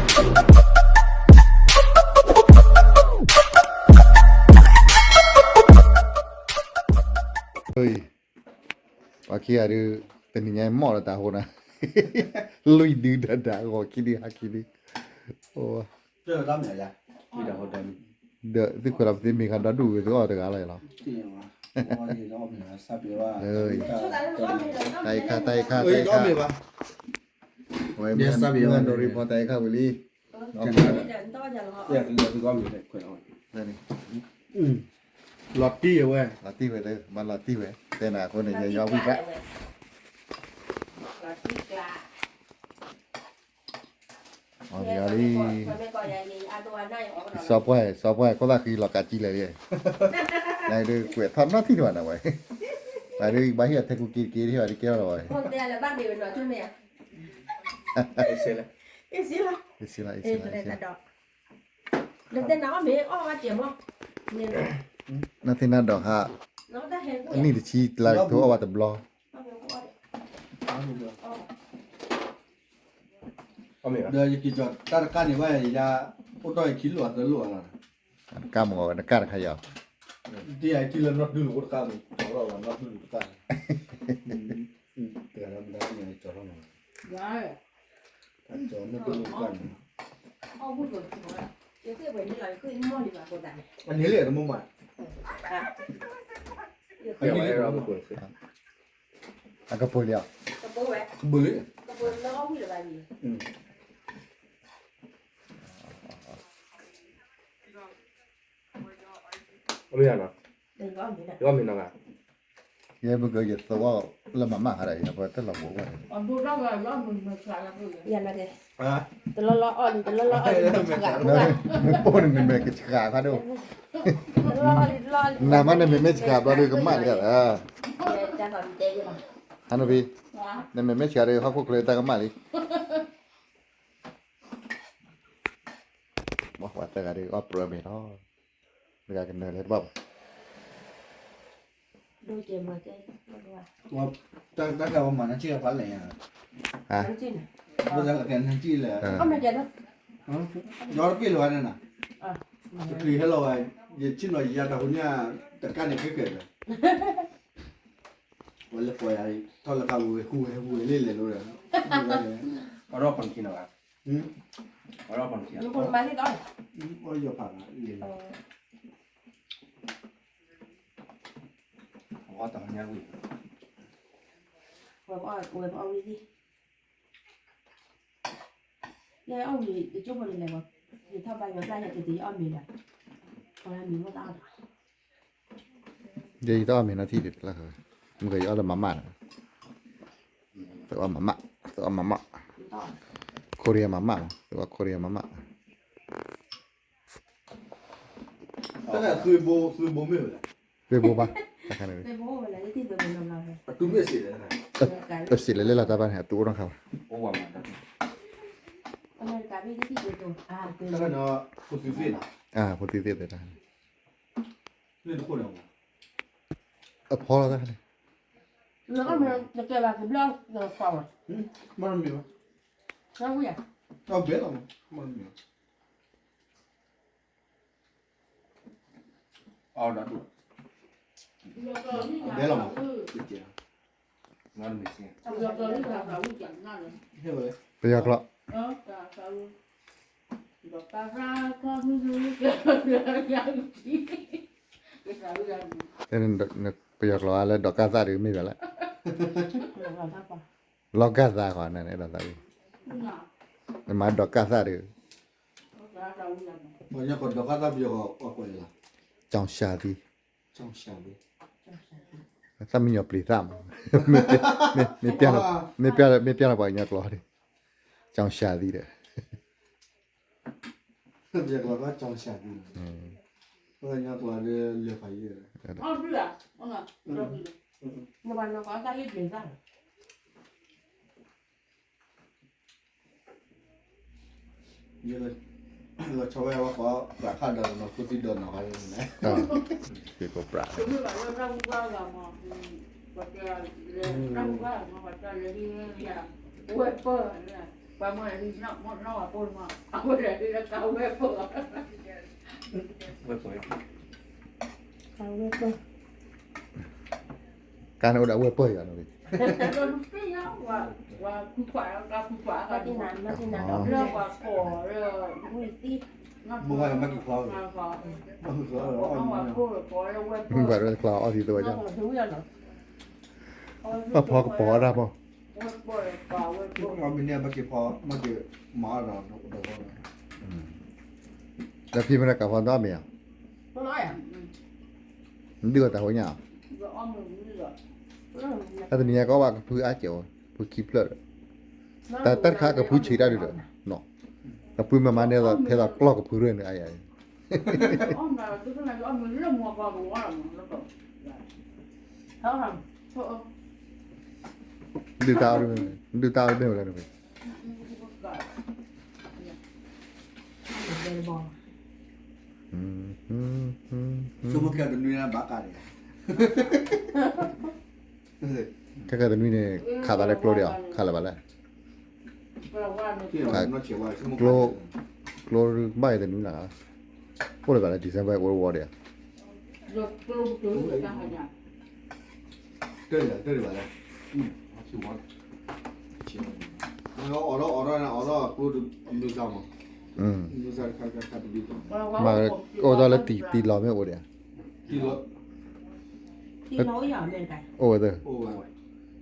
ပှၤခံဂၤဒုး တနံၤညါမီၢ်လၢတၢ်ဟိန့ၣ် လွံၢ်ဒုဒၣ်ဒၣ် ဂီၤခံဒု ဟါခံဒု ဒီးသုခွဲးလီၤပသ့ မ့ၢ်ခါဒီဒူၣ်ဝဲသုအီၣ်တဂၤလီၤလီၤ တၢ်အံၤခါ တၢ်အံၤခါ တၢ်အံၤခါ ဝဲမ့ၢ်နီၣ်ရံၣ်ဖီ တၢ်အံၤခါဝံၤလံ လီၤတံၢ်ဝဲ လီၤတံၢ်ဝဲ တဲနၤအဃိန့ၣ် ယယီဝံၣ်ဘၣ် လီၤတံၢ်ဝဲ စီၤပှၢ် စီၤပှၢ် ခိၣ်သၣ်ဃံလီၤကးကံလဲၣ်လံ နဒုးကွဲးထီၣ်နီၣ်ထံၣ်တဘၣ်နဝဲ နဒုးဘၣ်ဟ့ၣ်အီၤထဲကူက့တက့တဟ့ၣ်ဘၣ်တကဲထီၣ်လီၤဝဲ အ့ၣ်စ့လၢ အ့ၣ်စ့လၢ နသ့ၣ်နၤဒီးဟး အနံၣ်တဆံလါကထိအီၣ်ဘၣ်တဘျီ ဒီးယက့ၤကီၤတၢ်တကၣ်န့ၣ်ဘၣ်ယၤ အိၣ်တီၢ်ယခံလိာ်အသၢလိာ်လီၤ တကၣ်မ့ၢ်ဝဲ တကၣ်တခါယၤ တယၤထံလၢနီၢ်ဒုၣ်လိာ်တကၣ်မ့ၢ် ကၠီၤထီၣ်လီၤနီၢ်ဒုၣ်လိာ်တကၣ်န့ၣ် တဂၤဒီးမတၤန့ၣ်ကၠီၤထီၣ်မး ကၠီၤနီၢ်ဒုၣ်လိာ်တကၣ်န့ၣ် အန့ၣ်လံတမ့ၢ်မး အကပၤလံဧါ ကပၤလံ အမ့ၢ်နီၤ ယမ့ၢ်နီၤ ယဲမ့ၢ်ကယသဝီလၢမၤမၢ်ဟးဒီး ယပတလီၤဘိးဝဲ တလီၢ်လီၢ်အီၣ်လံ တလီၢ်လီၢ်အီၣ်လံ မ့ၢ်ဆှး မ့ၢ်ပိၢ်န့ၣ် နမဲာ်ကဆှးဖးဒိၣ် နမ့ၢ်မ့ၢ်ဆှးဘျီဒုးကမၣ်လံဧါ ဟါနဖံ နမ့ၢ်မ့ၢ်ဆှးဒီး ဟီၣ်ခိၣ်ချၢတၢ်ကမၣ်လံ ပှၤသၢဂၤဒီး အီၣ်ပြၢမ့ၤလီၤ တဂၤကနၢၤလၢတဘၣ်ဘၣ် တၢ်ကဝီမၤနၢ်စံၣ်ဖးလဲၣ်ညါ ဘၣ်ကနၢ်စံၣ်လဲၣ် ဒီတပ့ၢ်လီၤဝဲန့ၣ်နၤ တချုးဟဲလီၤဝဲ ယဆ့ၣ်နီၤယၤတၢ်ဟူန့ၣ် တကၣ်န့ၣ်ခဲကဲဒီး ဝဲလၢပှၤယၤ ထီၣ်လၢကဝဲၤဝဲ ဟူဝဲဟူဝဲလ့လဲၣ်လိၤဒီး အီၣ်ဒီးပှၤခံနီၤဘၣ် အီၣ်ဒီးပှၤခံ အီၣ်ဒီးပှၤခံ အီၣ်တၢ်ညါဝံၤ ဝဲပအီၣ်ဝံၤသ့ၣ် ယဲအီၣ်ဝံၤ ယကၠိဖိန့ၣ်လဲၣ်ဘၣ် ယထီၣ်ဘါယွၤကျါယဲက့ၤယအီၣ်မ့ၤလီၤ အီၣ်မ့ၤမ့ၢ်တၢ်အီၣ်တၢ် ယဲယတအီၣ်မ့ၤနီၢ်ထံၣ်ဒံးတလၢ် မ့ၢ်ကယအီၣ်လၢမၤမၢ်နီၤ သုအီၣ်မၤမၢ် သုအီၣ်မၤမၢ် ခိရံယါမၤမၢ်မး သုအီၣ်ခိရံယါမၤမၢ် သုးဘိမ့ၢ်ဝဲလဲၣ် သုးဘိဘၣ် တၢ်ခါန့ၣ် အတုမ့ၢ်စံးလဲၣ် အစံးလဲၣ်လဲၣ်လီၤတၢ်ဘၣ်န့ၣ် အတုအိၣ်နီၢ်ခါဘၣ် တၢ်ခါန့ၣ် ဖိသုသ့ၣ်လီၤ ဖိသုသ့ၣ်သ့ၣ်တၢ်ခါန့ၣ် အဖီလီၤတၢ်ခါန့ၣ် မ့ၢ်မ့ၢ်ဘၣ် အဘဲလီၤမး ပယီၤကျိာ် ပယီၤကျိာ်လၢဒီးကၢ်သၣ်ဒုးမ့ၢ်ဘၣ်လဲၣ် လီၤကၢ်သၣ်ဃီန့ၣ်ဒီးသၣ်အံၤ နမၤဒီးကၢ်သၣ်ဒုး ကၠီၤရှၤသံ သၣ်မံညီၤပျံၤသၣ်မး မ့ၢ်ပျၢ်လီၤပှၤကညီကျိာ်ဒီး ကၠီၤရှၤသံဒီး ကၠီၤရှၤသံ ပှၤကညီကျိာ်ဒီးလဲၤဖးယံၤ လီၤဆီဝဲဝဲဃီ ပှၤခါဒီးနီၢ်ခိသံဒီးနီၢ်ဂၤန့ၣ် သံကိးပြး ဝဲပၢၢ် ပှၤမ့ၢ်နီၢ်ဝဲပိၢ်မး အဝဲဒၣ်ဒ်လၢကးဝဲပိၢ်, ဝဲပိၢ်, ကးဝဲပိၢ်, ကးန့ၣ်အိၣ်ဒီးဝဲပိၢ်ယၤနီၤ, လၢပှၤကိးလၢ မ့ၢ်ဝဲမ့ၢ်က့ၤဖျီ, မ့ၢ်ဝဲမ့ၢ်က့ၤဖျီအီၣ်သံသဝဲ, ပှၤဖီကပီၤအီၣ်ဒၣ်မး, မ့ၢ်န့ၢ်မ့ၢ်က့ၤဖီ, မ့ၢ်က့ၤမၤအီၣ်ဒီးဒီး, ဒီးဖံမ့ၢ်ကးဖီဒီးမ့ၢ်ဧါ, ဒုးအီၣ်တၢ်ဟိညါ, တၢ်တနံၤညါကီးဘၣ်ကဖုအါကဲး, ဖုခံဖျၢၣ်ဒီး, တၢ်တခါကဖုဆံးတၢ်ဒုးဒီး, ကဖုမၤမၤန့ၢ်ထဲသိးကျီၢ်ကဖုရၢၢ်န့ၣ်အါယၤ, ဒုးတၢ်အီၣ်တမ့ၢ်ဝဲလၢနဖဲ, ဆိကမိၣ်ခဲတနွံဘၣ်ကးန့ၣ်, ခဲကတနွံန့ၣ် ခးသးလၢကျိဒံးအီၤ ခးလၢၤဘၣ်လဲၣ်, ကျိ, ကျိဘၣ်အံၤတနွံလၢ်, အိၣ်လၢၤဘၣ်လၢ December အိၣ်ဝဲဒံးဧါ, တၢ်တဘၣ်လဲၣ်, အီၣ်ဒီးအီၣ်ဒီးအီၣ်ဒီးကျိဒံးအမုၢ်စၢ်မး, မ့ၢ်အိၣ်ဒီးလၢတံၢ်လီၤမ့ၢ်အိၣ်ဒံးဧါ, အိၣ်ဝဲသ့ၣ်,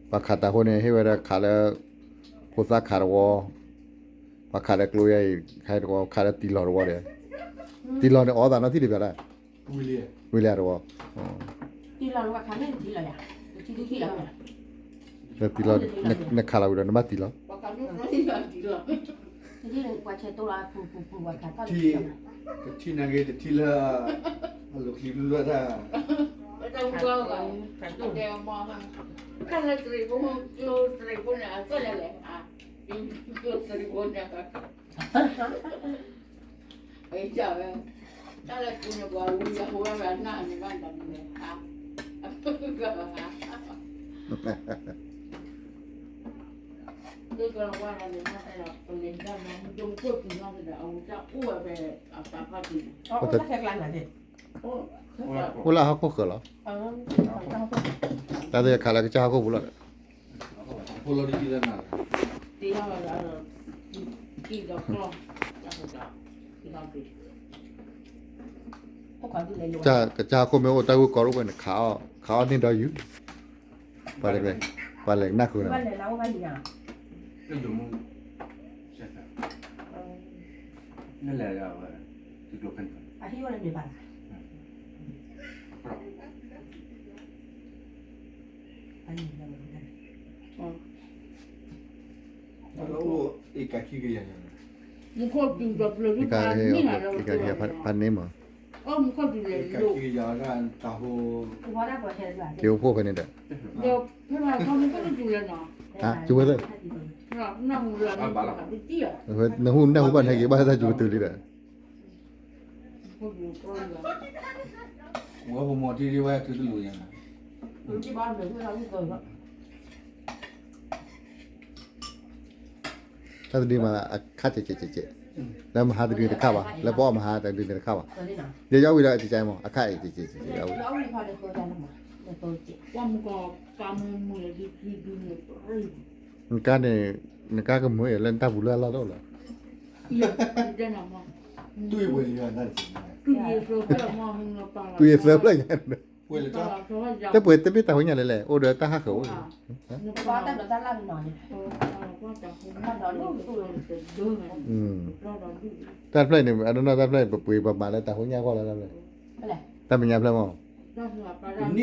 ပှၤခးတၢ်ဃိန့ၣ် ဟ့ၣ်ဝဲဒၣ်ခးလၢ, ဖိသၣ်ခးတဝီ, ပှၤခးလၢကျိယါအံၤ ခးတဝီ ခးလၢတံၢ်လီၤတဝီဒီး, တံၢ်လီၤန့ၣ်အီၣ်သးနီၢ်ထံၣ်တဘၣ်လဲၣ်, ဝံၤလံဧါတဝီ, တံၢ်လီၤ, နခးလီၤဝံၤဒီးနဘၣ်တံၢ်လီၤ, တထံၣ်န့ၣ်က့ၤတထံၣ်လၢ, အလိၤချံဘျၢတၢ်, တၢ်လၢတရံးဖိ, ကျိတရံးဖိန့ၣ် အကဲလဲၣ်လဲၣ်, ကျိတရံးဖိန့ၣ်, အဝဲ, တၢ်လၢကျိန့ၣ်ပှၤဝံယၤဟိဝဲဝဲအနၢ်န့ၣ်ဘၣ်တၢ်န့ၣ်, အိၣ်လၢအဟီၣ်ခိၣ်ဃၢၤလီၤ, တၢ်သ့ၣ်ခးလၢကစၢ်ဟီၣ်ခိၣ်ပူၤလီၤ, ကစၢ်ဟီၣ်ခိၣ်မ့ၢ်အိၣ်တၢ်ဂိၢ်ကီရိၣ်ဝဲန့ၣ် ခးအီၣ်န့ၢ်ဒီးယုၢ်, ပှၤလဲၤနၢ်ဃုာ်နၤ, ဖးန့ၢ်မး, က့ၤအိၣ်ဖှိၣ်ဖဲန့ၣ်ဒီး, က့ၤဝဲသ့ၣ်, နဟူနဟူဘၣ်နဟဲက့ၤဘၣ်တၢ်စူၤကတုၤလံဒီး ဝဲပမီၤတံၢ်ဒံးဝဲထုတလူၤညါ, တၢ်တဒုမးအခါကဲးကဲးကဲးကဲး, လၢမဟါတဒုန့ၣ်တခါဘၣ်, လၢပအီၣ်မဟါတဒုန့ၣ်တခါဘၣ်, ယယီဝံၤဒီးကဲးကဲးမး အခါကဲးကဲးကဲး, နကါန့ၣ်, နကါကမုာ်အံၤလၢနတၢ်ပူၤလၢအလီၢ်တအိၣ်လၢၤ, တူၢ်ယသၢဖျၢၣ်ညါ, တပှဲၤတမ့ၢ်တၢ်ဟိညါလဲၣ်လဲၣ် အိၣ်ဒီးတၢ်ဟးဃၢၤအိၣ်, တၢ်ဖျၢၣ်န့ၣ် အနီၢ်နီၢ်တၢ်ဖျၢၣ်န့ၣ် ပပှ့ၤပမၤလၢတၢ်ဟိညါဃီလီၤ, တၢ်မဲာ်ညါဖျၢၣ်မး, တနံၣ်န့ၣ်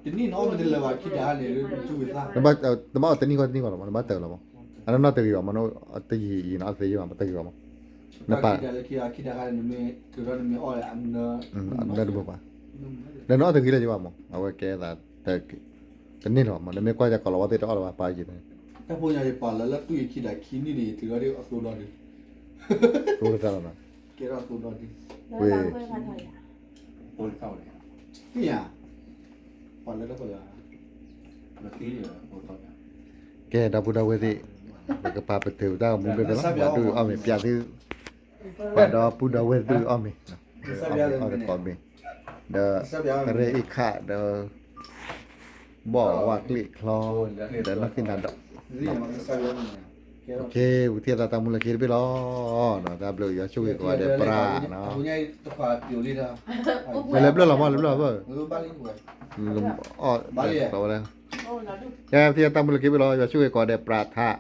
အီၣ်မ့ၢ်တလၢာ်ဘၣ်ခံဒးန့ၣ်, နဘၣ်အီၣ်တနံၣ်ဃီတနံၣ်ဃီလီၤမး နဘၣ်တၢၢ်လီၤမး, အနီၢ်နီၢ်တဂ့ၤဘၣ်မး, တယံာ်ယံာ်နီၤ အသ့ယံာ်ဘၣ် တဂ့ၤဘၣ်မး, နပာ် နမ့ၢ်အီၣ်တဘၣ်ဘၣ်, ဒီးနအီၣ်တဂ့ၤလၢယဘၣ်မး အဝဲကဲသး တန့ၢ်လီၤမး နမ့ၢ်ကွၢ်ယၤကီးလီၤဝဲသ့ၣ်တအီၣ်လၢၤဘၣ်ပာ်ယံာ်န့ၣ်, တၢ်ဖိညါယပာ်လၢလၢတူၢ်ယခံဒးခံနံၣ်န့ၣ် ယထုးထီၣ်ဒ်အသိဒီးဒုး, သိတၢ်လီၤနီၤ, ကဲထီၣ်သိဒီးဒုး, ဝ့ၢ်, မ့ၢ်ဧါ, ပာ်လၢတၢ်ဖိညါ, ကဲဒီပုၢ်ဒီဝဲၢ်သ့ၣ်, ပကပာ်ပတုာ်ပတၢ်ဂီၤမူဘ့ၣ်ဖဲလီၤ, ပှၤဒုးအီၣ်မ့ၤပၠးသု, ပှၤဒီပုၢ်ဒီဝဲၢ်ဒုးအီၣ်မ့ၤ, အီၣ်မ့ၤအီၣ်သကိးမ့ၤ, ဒီး ရဲၣ်အ့ၣ်ခးဒီး ဘီၣ်ဝၣ်ကျ့ၣ်ချီ, ဒီးနီၢ်က့နၤဒီး ပကထံၣ်သးတၢ်မူလၢခံတဘ့ၣ်လီၤ. တၢ်ဘျုးယွၤဆိၣ်ဂ့ၤကိးဂၤဒဲးပြးနီၤ, လဲၤဘျၢၣ်လီၤမး လဲၤဘျၢၣ်လီၤဘၢၣ်, အီၣ်ဝဲလဲၣ်, ကဲပထံၣ်သးတၢ်မူလၢခံဘ့ၣ်လီၤ, ယွၤဆိၣ်ဂ့ၤကိးဂၤဒဲးပြးထး